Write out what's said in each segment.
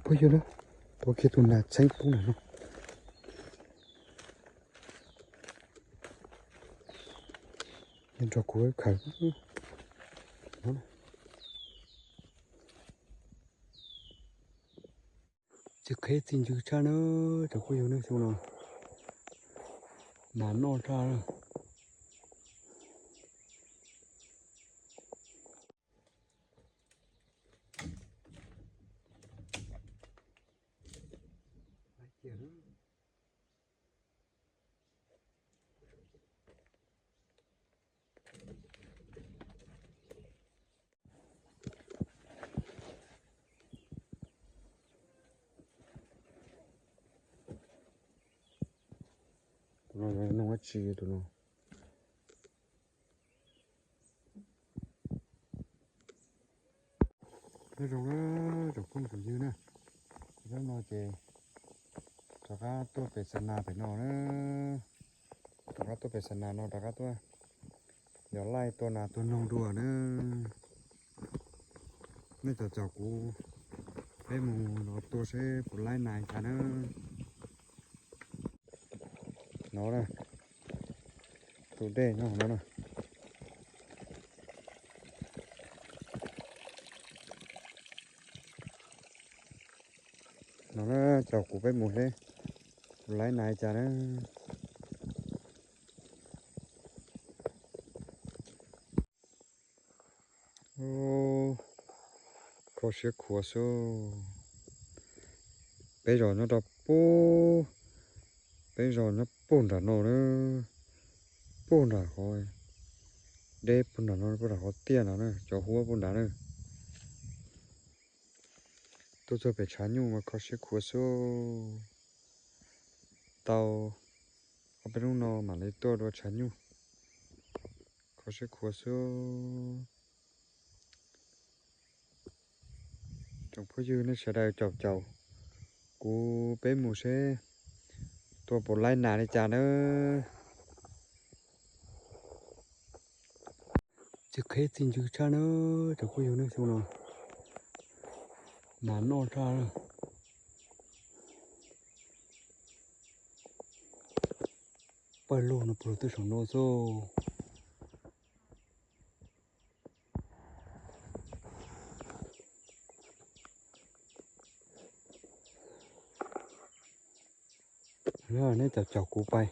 Phooj ywg na, tua kiag tus nas txheeb poob ntawm no. Nrog kuv khaws. Txiv qheb txi ncw tshaj na, cov phooj ywg na, xyoo no nas noj tshaj. Tus no yog noj dab tsi tus no? Nyob zoo na, tsoom phooj tsoom ywg na, hnub no ces rov qab tuaj pem xa nas pem no na, rov qab tuaj pem xa nas no rov qab tuaj yos laij tua nas tua noog dua na. Nej caum caum kuv, peb mus los tua seb puas laij nas cas na. No na, tus dej nyob hauv no na. No na, caum kuv peb mus seb puas laij nas cas na. Kho siab khuav xwb. Peb zos nyob rau pub, peb zos nyob puag nram no na, puag nram qhov deb puag nram no, puag nram qhov tiaj no na, cov huab puag nrad na. Tuaj txog pem tshav nyuj mas kho siab khuav xwb. Tau ob peb hnub no mam li tuaj dua tshav nyuj. Kho siab khuav xwb. Tsoom phooj ywg nej sawv daws caum caum kuv peb mus seb tua puas laij nas li cas na. Txiv qheb txi ncw tshaj na, tsoom phooj ywg nej, xyoo no nas noj tshaj. Pawg lug no puag twb saum no xwb. Nej caum caum kuv pais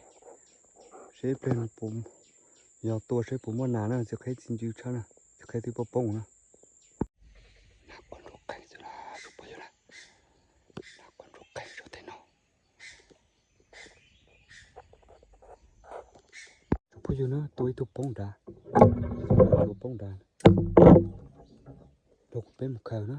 seb ib pliag yog tua seb puas muaj nas na, txiv qheb txi ncw tshaj na, txiv qheb twb poob poob na. Nas quaj ntsuag qees xwb na, tsoom phooj ywg na, nas quaj ntsuag qees rau tej no. Tsoom phooj ywg na, tua ib tug poob nrad, tua poob nrad, rau kuv peb mus khaws na.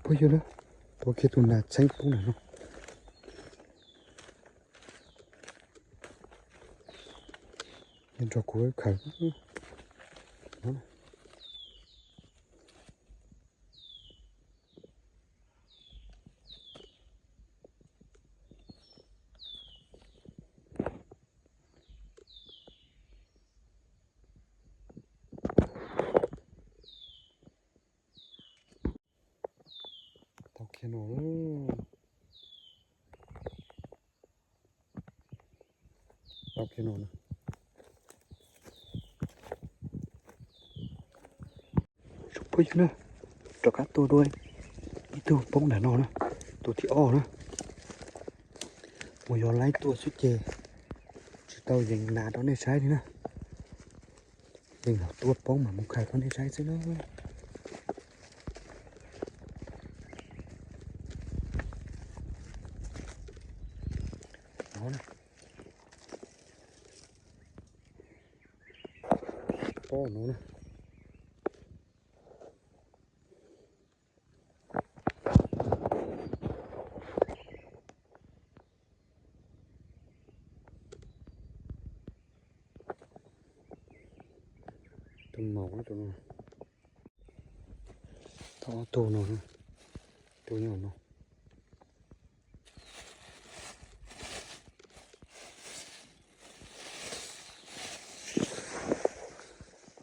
Phooj ywg na, tua kiag tus nas txheeb poob ntawm no. Nrog kuv khaws. Tau kiag no, tau kiag no. Tsoom phooj ywg na, rov qab tua dua ib tug poob ntawm no na, tus thib ob na. Mus yos laij tua xwb ces tsis tau yees nas rau nej saib li na. Leej twg tuaj poob mas mus khaws rau nej saib xwb na. No na. Pob no na. Tus maum tus no. Tau ob tug no, tus nyob no.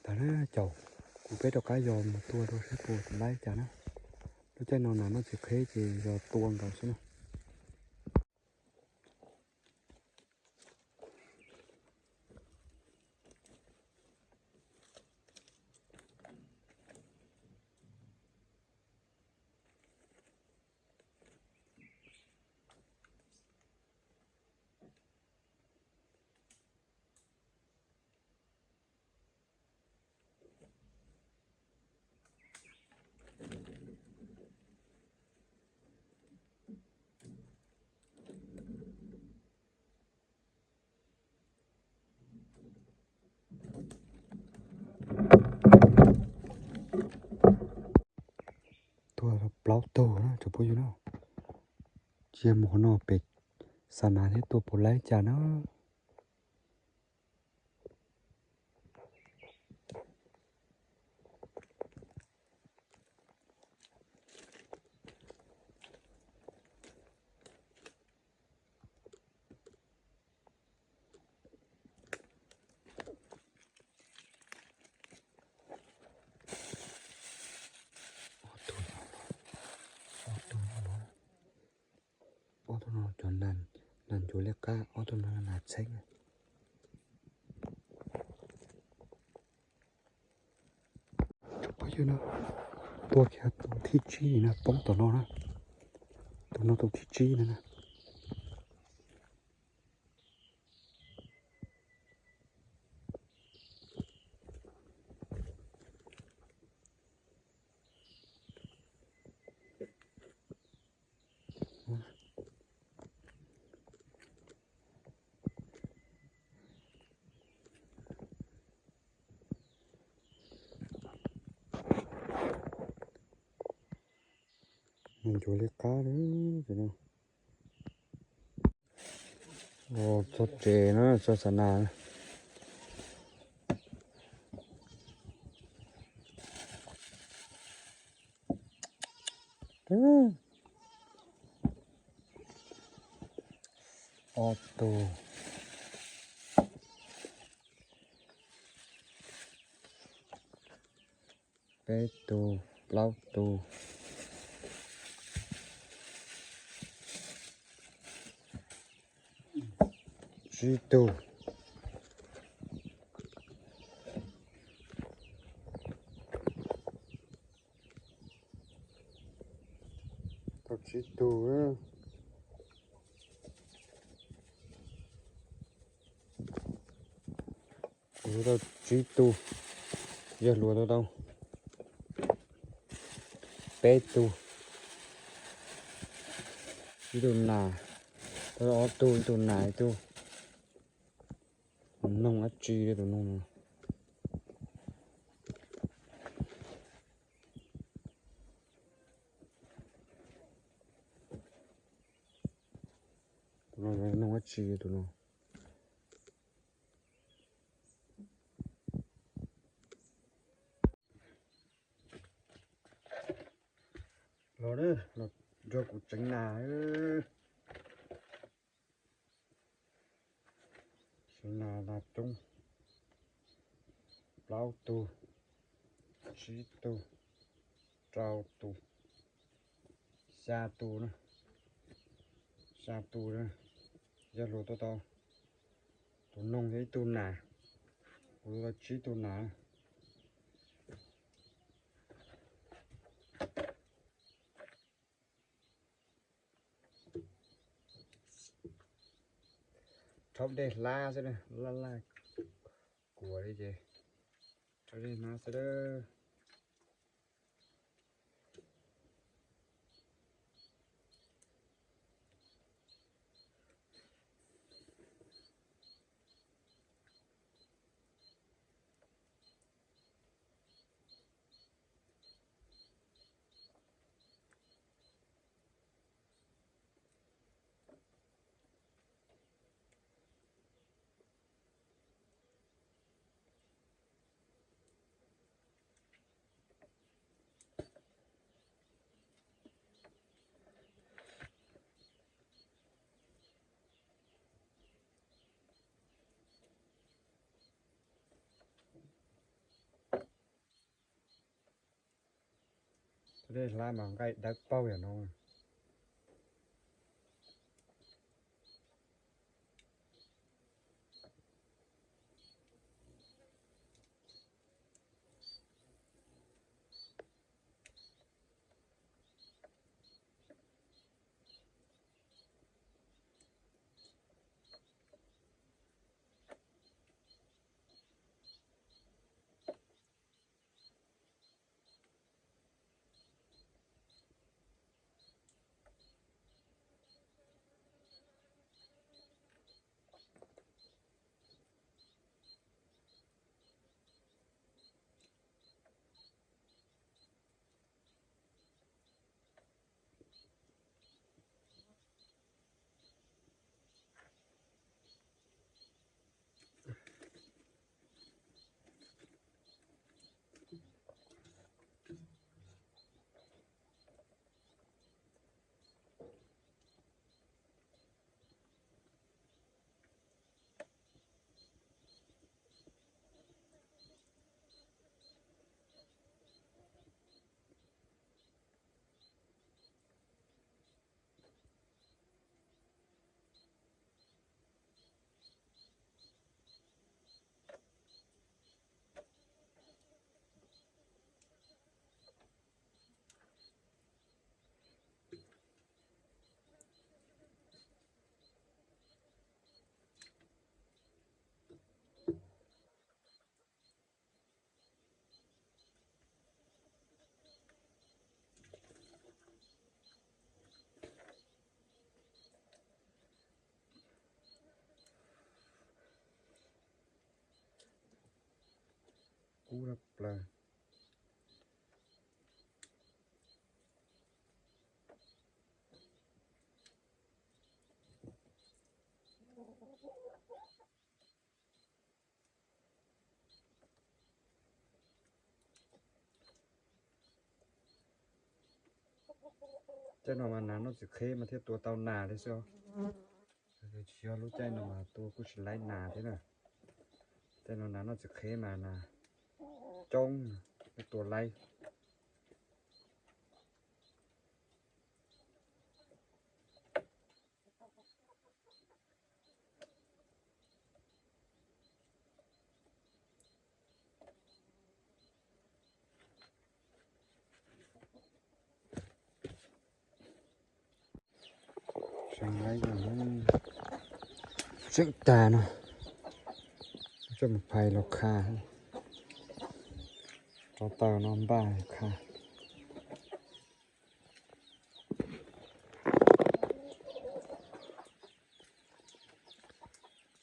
Tag na, caum kuv peb rov qab yos mus tua dua saib puas laib cas na. Lub caij no nas noj txiv qheb ces yog tua nkaus xwb na. Tua plaub tug na cov phooj ywg na. Cia mus qhov no pem xa nas thiab tua puas laib cas na. Ob tug no cov nas ncuav liab qab, ob tug no nas txheeb. Cov phooj ywg na, tua kiag tus thib tsib no poob tom no na. Tus no tus thib tsib no na. Ncuav liab qab li. Txog tsev na, txog xa nas. Ob tug, peb tug, plaub tug, tsib tug. Tau tsib tug. Luag tau tsib tug, yog luag tau tau peb tug, ib tug nas, tau ob tug, ib tug nas ib tug. Noog dab tsi li tus noog no. Tus no noog dab tsi tus no. Los, los nrog kuv tseev nas. Tseev nas, nas coob. Plaub tug, tsib tug, rau tus, xya tus na. Xya tus na, yog luag tau tau tus noog thiab ib tug nas, kuv tau tsib tug nas. Rhaub dej hlab xwb, laj laj kuav li ces Rau dej hnav xwb lawm. Dej hlab mas nqaij dawb paug yam no. Kub tshaj plaws. Caij no mas nas noj txiv qheb mas thiaj tua tau nas li xwb. Tsis yog lub caij no mas tua kuj tsis laib nas thiab na. Caij no nas noj txiv qheb mas nas coob, tua laib. Tseem tag no, coj mus phais los kha, rau taws no npaj kha.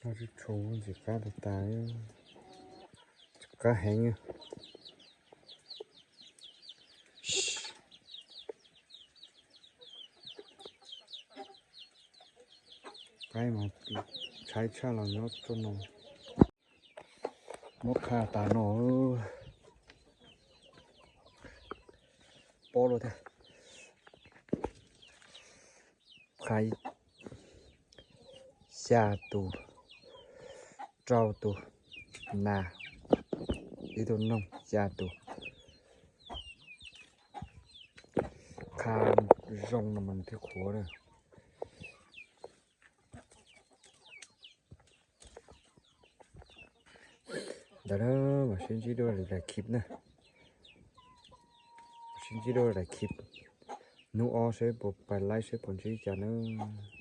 Noj tsib tsho ntxim qab tas tas, ntxim qab heev. Qaib mas tshaib tshaj los nyob tuaj no. Muab kha tas no, pob luaj thiab. Kha xya tus, rau tus nas, ib tug noog xya tus. Kha zoo no mas thiaj qhuav na. Ntawd na, mam sib ntsib dua lwm daim clip na. Sib ntsib dua lwm daim clip. Hnub ob seb puas pais live seb puas ntsib cas nawb.